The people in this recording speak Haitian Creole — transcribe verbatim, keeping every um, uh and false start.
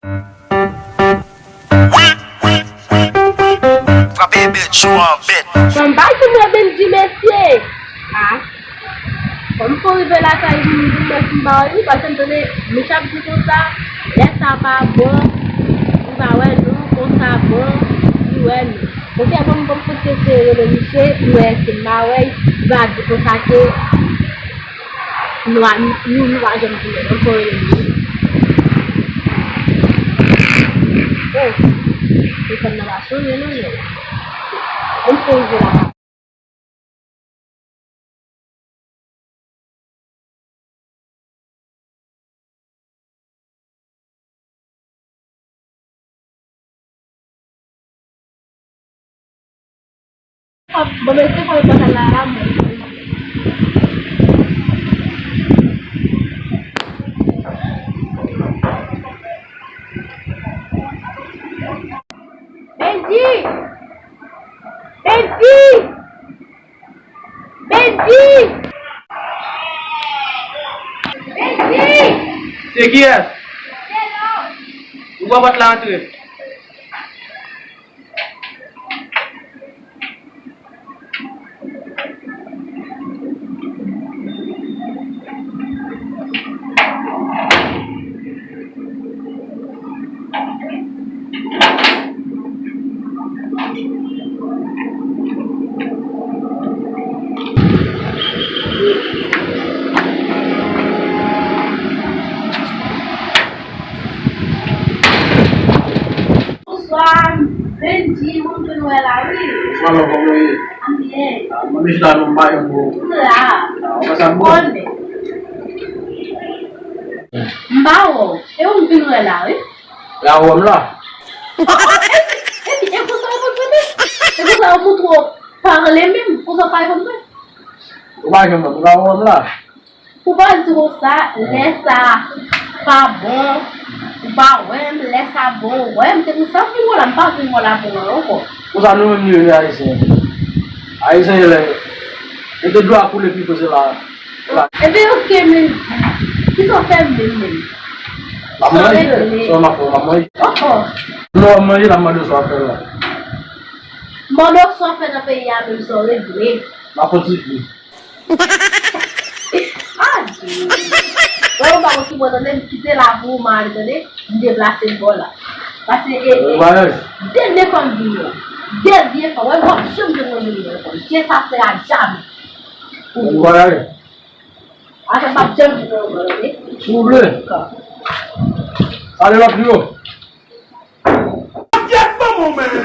Wi, wi, wi, wi, wi. Frape bèt, cho an bèt. Bon, bay pou mwen Bendji, mesye. Ah. Kòm m fò rive lakay, m di mwen si m pa wè li, paske m tande Mich ap di konsa, lè sa pa bon, li pa wè nou, konsa bon, li wè nou. Konsa bon, m bon, m fout eseye rele Mich, m wè si m pa wè, li pa di konsa ke nou a, nou, nou pa janm tounen, m fò rele Mich. Oh, telefòn nan pa sonnen non, men. M fò rive lakay. Bon, men se kòman pòt la la, mwen. Bendji! Bendji! Bendji! Bendji! Se kiyès? Se nou. Ouvè pòt la, antre. Bonswa, Bendji, mwen vin wè la, wi. Bonswa, love, kòman w ye? M byen. Ah, mwen menm chita non, m pa janm wè w. M la. Ah, ou pa sa bon? Konnen. M pa wè w. E ou m vin wè la, wi. La wè m la. Oh, oh, epi, epi, e konsa w konn mwen? E konsa w montre w pa anle menm? Konsa w pa konn mwen? Ou pa janm wè m, ou pa wè m la. Pou pa di konsa, lè sa pa bon, ou pa wè m, lè sa bon, ou wè m, se pou sa m vin wè w la, m pa vin wè w la pou wè w ankò. Konsa nou menm nou ye, Ayisyen. Ayisyen ye lè, mete dlo a koule pi fò se la, la. Ebyen, oke, men di, kisa w fè m menm, menm? M ap manje, sa w ap fè, m ap manje. Oh, oh. Non, w ap manje, l ap mande w sa w ap fè la. Mande w sa w ap fè nan peyi a, menm sa w regle. M ap fè ti fi. Adye! Wè, ou pa konn ki bò, tande, m kite la pou ou, m ale, tande, m deplase m bò la. Paske, e, e, dènye fwa m vini an. Dènye fwa, wè, w ap janm jwenn mwen vini ankò. Je sa sera jamais. Bon vwayaj. Ata m p ap janm vini ankò, tande. Souple. Dakò. Ale lòt jou. Gyèt manman w, men.